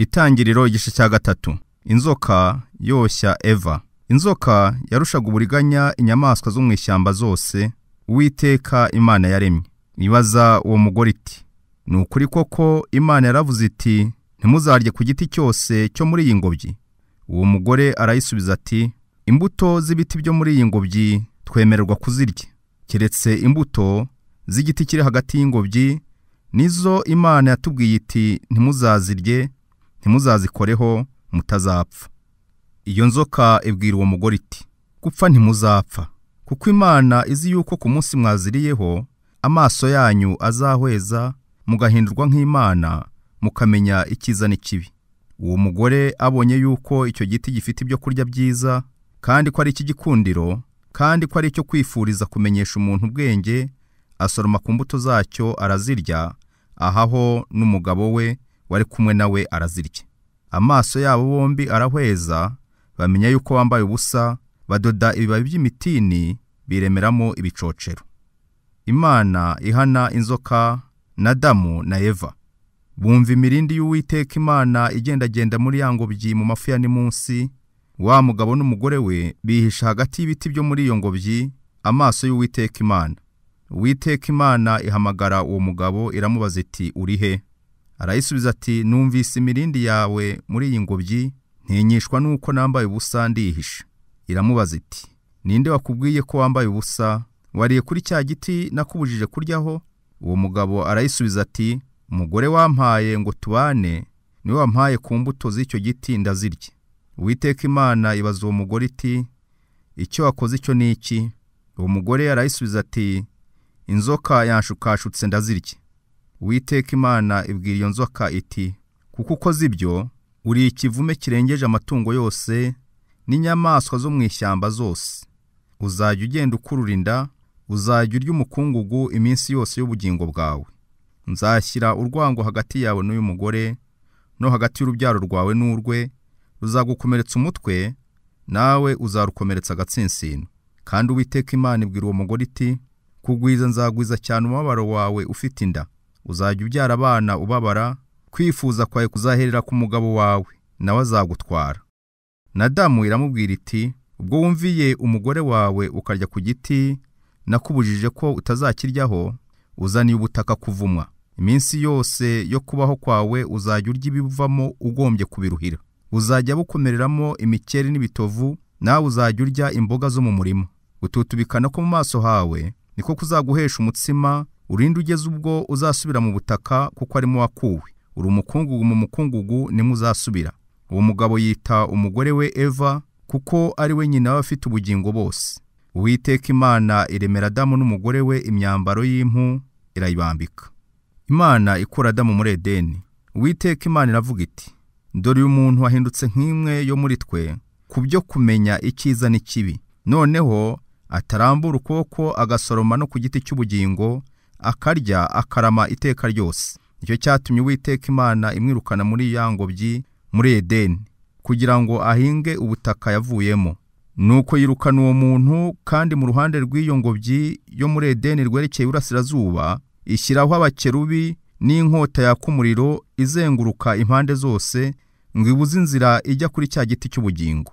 Itangiriro igice cya 3. Inzoka yoshya Eva. Inzoka yarushaga uburiganya inyamaswa zo mu ishyamba zose Uwiteka Imana yaremye. Ibaza uwo mugore iti: "Ni ukuri koko Imana yaravuze iti ntimuzarye ku giti cyose cyo muri iyi ngobyi?" Uwo mugore arayisubiza ati: "Imbuto z'ibiti byo muri iyi ngobyi twemererwa kuzirya, keretse imbuto z'igiti kiri hagati y'ingobyi, nizo Imana yatubwiye iti ntimuzazirye, ntimuzazikoreho mutazapfa." Iyo nzoka ibwira uwo mugore iti: "Gupfa ntimuzapfa, kuko Imana izi yuko ku munsi mwaziriyeho amaso yanyu azahweza, mugahindurwa nk'Imana, mukamenya icyiza n'ikibi." Uwo mugore abonye yuko icyo giti gifite ibyo kurya byiza, kandi ko ari icy'igikundiro, kandi ko ari icyo kwifuriza kumenyesha umuntu ubwenge, asoroma ku mbuto zacyo arazirya, ahaho n'umugabo we wari kumwe nawe arazirya. Amaso yabo bombi arahweza, bamenya yuko bambaye ubusa, badoda ibibabi by'imitini biremeramo ibicocero. Imana ihana inzoka na Adamu na Eva. Bumva imirindi y'Uwiteka Imana igendagenda muri ya ngobyi mu mafu ya nimunsi. Wa mugabo n'umugore we bihisha hagati y'ibiti byo muri iyo ngobyi amaso y'Uwiteka Imana. Uwiteka Imana ihamagara uwo mugabo iramubaza iti: "Uri he?" Arayisubiza ati: "Numvise imirindi yawe muri iyi ngobyi, ntinyishwa nuko nambaye ubusa ndihisha." Iramubaza iti: "Ninde wakubwiye ko wambaye ubusa? Wariye kuri cya giti nakubujije kuryaho?" Uwo mugabo arayisubiza ati: "Umugore wampaye ngo tubane niwe wampaye ku mbuto z'icyo giti ndazirya." Uwiteka Imana ibaza uwo mugore iti: "Icyo wakoze icyo ni iki?" Uwo mugore arayisubiza ati: "Inzoka yanshukashutse ndazirya." Uwiteka Imana ibwira iyo nzoka iti: "Kuko ukoze ibyo, uri ikivume kirengeje amatungo yose n'inyamaswa zo mu ishyamba zose. Uzajya ugenda ukurura inda, uzajya urya umukungugu iminsi yose y'ubugingo bwawe. Nzashyira urwango hagati yawe n'uyu mugore, no hagati y'urubyaro rwawe n'urwe, ruzagukomeretsa umutwe, nawe uzarukomeretsa agatsinsino." Kandi Uwiteka Imana ibwira uwo mugore iti: "Kugwiza nzagwiza cyane umubabaro wawe ufite inda. Uzajya ubyara abana ubabara, kwifuza kwawe kuzaherera ku mugabo wawe, nawe azagutwara." Na Adamu iramubwira iti: "Ubwo wumviye umugore wawe ukarya ku giti nakubujije ko utazakiryaho, uzaniye ubutaka kuvumwa. Iminsi yose yo kubaho kwawe uzajya urya ibivamo ugombye kubiruhira. Uzajya bukomereramo imikeri n'ibitovu, nawe uzajya urya imboga zo mu murima. Gututubikana ko mu maso hawe niko kuzaguhesha umutsima, urinde ugeze ubwo uzasubira mu butaka, kuko arimo wakuwe. Uri umukungugu mu mukungugu nimwe uzasubira." Uwo mugabo yita umugore we Eva, kuko ari we nyina w'abafite ubugingo bose. Uwiteka Imana iremera Adamu n'umugore we imyambaro y'impu irayibambika. Imana ikura Adamu muri Edeni. Uwiteka Imana iravuga iti: "Dore uyu muntu wahindutse nk'imwe yo muri twe ku byo kumenya icyiza n'ikibi. Noneho atarambura ukuboko agasoroma no ku giti cy'ubugingo, akarya akarama iteka ryose." Nicyo cyatumye Uwiteka Imana imwirukana muri ya ngobyi muri Edeni, kugira ngo ahinge ubutaka yavuyemo. Nuko yirukana uwo muntu, kandi mu ruhande rw'iyo ngobyi yo muri Edeni rwerekeye iburasirazuba ishyiraho abakerubi n'inkota yaka umuriro izenguruka impande zose, ngo ibuze inzira ijya kuri cya giti cy'ubugingo.